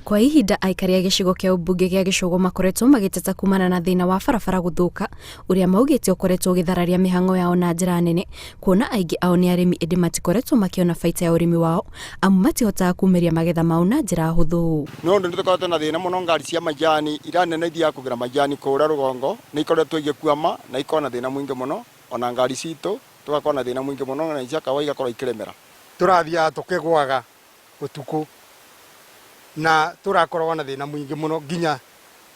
Kwa ihinda aikari a gĩcigo kĩa ũmbunge gĩa Gĩcũgũ makoretwo magĩteta kumana na thĩna wa barabara gũthũka ũrĩa maugĩte ũkoretwo ũgĩthararia mĩhang'o yao na njĩra nene kuona aingĩ ao nĩ arĩmi ĩndĩ matikoretwo makĩona baita ya ũrĩmi wao amu matihotaga kumĩria magetha mao na njĩra hũthũ. Nĩ ũndũ nĩ tũkoretwo na thĩna mũno ngari cia majani ira nene ithiaga kũgĩra majani kũrĩa rũgongo nĩ ikoretwo igĩkwama na ikorwo na thĩna mũingĩ mũno ona ngari citũ tũgakorwo na thĩna mũingĩ mũno na cia kahũa igakorwo ikĩremera. Tũrathiaga tũkĩgũaga ũtukũ na tũrakoragwo na thĩna mũingĩ mũno nginya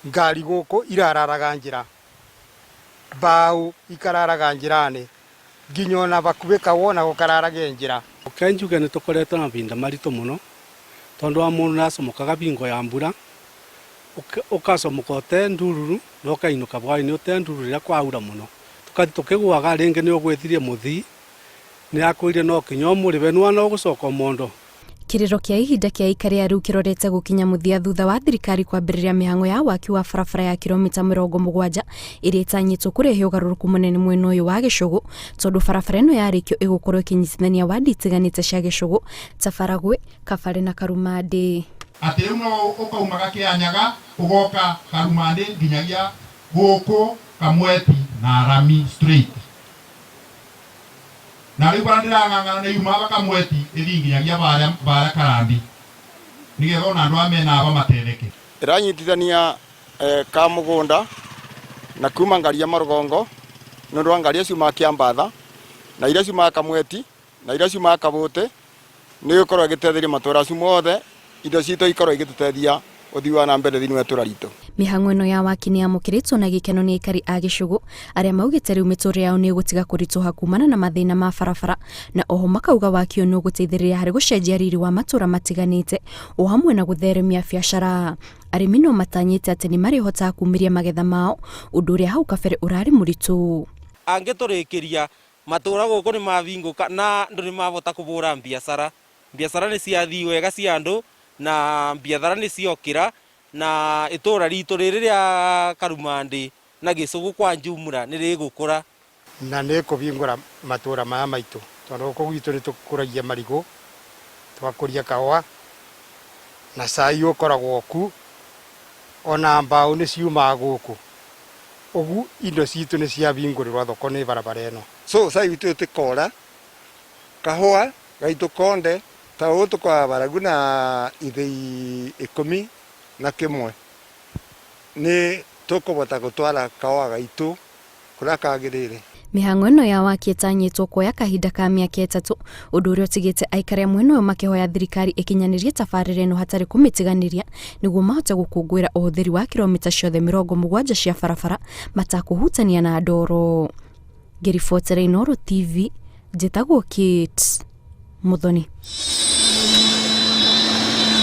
ngari gũkũ irararaga njĩra, mbaũ ikararaga njĩra-inĩ nginya ona bakubĩ kahũa onako kararage njĩra. Reke njuge nĩ tũkoretwo na mahinda maritũ mũno tondũ wa mũndũ nĩ acomokaga bingo ya mbura, ũkacomoka ũte ndururu na ũkainũka hwainĩ ũte ndururu rĩrĩa kwaura mũno. Tũgathiĩ tũkĩgũaga rĩngĩ nĩ ũgwĩtirie mũthii nĩ akwĩrire no kinya ũmũrĩbe nĩwona ũgũcoka ũmondo. Kĩrĩro kĩa ihinda kĩa aikari a rĩu kĩrorete gũkinya mũthia thutha wa thirikari kwambĩrĩria mĩhang'o ya waki wa barabara ya kilomita 70 ĩrĩa ĩtanyĩtwo kũrehe ũgarũrũku mũnene mwena ũyũ wa Gĩcũgũ tondũ barabara ĩno yarĩkio ĩgũkorwo ĩkĩnyitithania wadi itiganĩte cia Gĩcũgũ ta Baragwi, Kabare na Karumandĩ. Atĩ rĩu no ũkaumaga Kĩanyaga ũgoka Karumandĩ nginyagia gũkũ Kamweti na Rami straight. Na rĩu bara ndĩrang'ang'ana nĩ yuma aba Kamweti ĩthiĩ nginyagia barĩa barĩa Karambi nĩgetha ona andũ aya mena aba matetheke. Ĩranyitithania Kamũgũnda na kuma ngari ya marũgongo nĩ ũndũ wa ngari iria ciumaga Kĩambatha na iria ciumaga Kamweti na iria ciumaga Kabũtĩ nĩ ĩgũkorwo ĩgĩtetheria matũra acio mothe indo citũ ikorwo igĩtũteithia ũthii wa na mbere thĩinĩ wa itũra ritũ. Mĩhang'o ĩno ya waki nĩ yamũkĩrĩtwo na gĩkeno nĩ aikari a Gĩcũgũ arĩa maugĩte rĩu mĩtũrĩre yao nĩ ĩgũtiga kũritũha kumana na mathĩna ma barabara na oho makauga waki ũyũ nĩ ũgũteithĩrĩria harĩ gũcenjia riri wa matũra matiganĩte o hamwe na gũtheremia biacara. Arĩmi no matanyĩte atĩ nĩ marĩhotaga kumĩria magetha mao ũndũ ũrĩa hau kabere ũrarĩ mũritũ. Angĩtũrĩkĩria matũra gũkũ nĩ mabingũka na andũ nĩ mabota kũbũra mbiacara. Mbiacara nĩ ciathiĩ wega cia andũ na mbiathara nĩ ciokĩra na itũra ritũ rĩrĩ rĩa Karumandĩ na Gĩcũgũ kwa jumla nĩ rĩgũkũra. Na nĩ ĩkũbingũra matũra maya maitũ tondũ gũkũ gwitũ nĩ tũkũragia marigũ, tũgakũria kahũa na cai ũkoragwo ku, ona mbaũ nĩ ciumaga gũkũ. Ũguo indo citũ nĩ ciabingũrĩrwo thoko nĩ barabara ĩno. So cai witũ ũtĩkora, kahũa gaitũ konde ta ũũ tũkoraga baragu na ithĩi 11 nĩ tũkũbota gũtwara kahũa gaitũ kũrĩa kagĩrĩire. Mĩhang'o ĩno ya waki ĩtanyĩtwo kuoya kahinda ka mĩaka 3 ũndũ ũrĩa ũtigĩte aikari a mwena ũyũ makĩhoya thirikari ĩkinyanĩrie tabarĩra ĩno hatarĩ kũmĩtiganĩria nĩguo mahote gũkũngũĩra ũhũthĩri wa kilomita ciothe 70 cia barabara matakũhutania na ndoro. Ngĩribotera Inooro TV, njĩtagwo Kate Muthoni.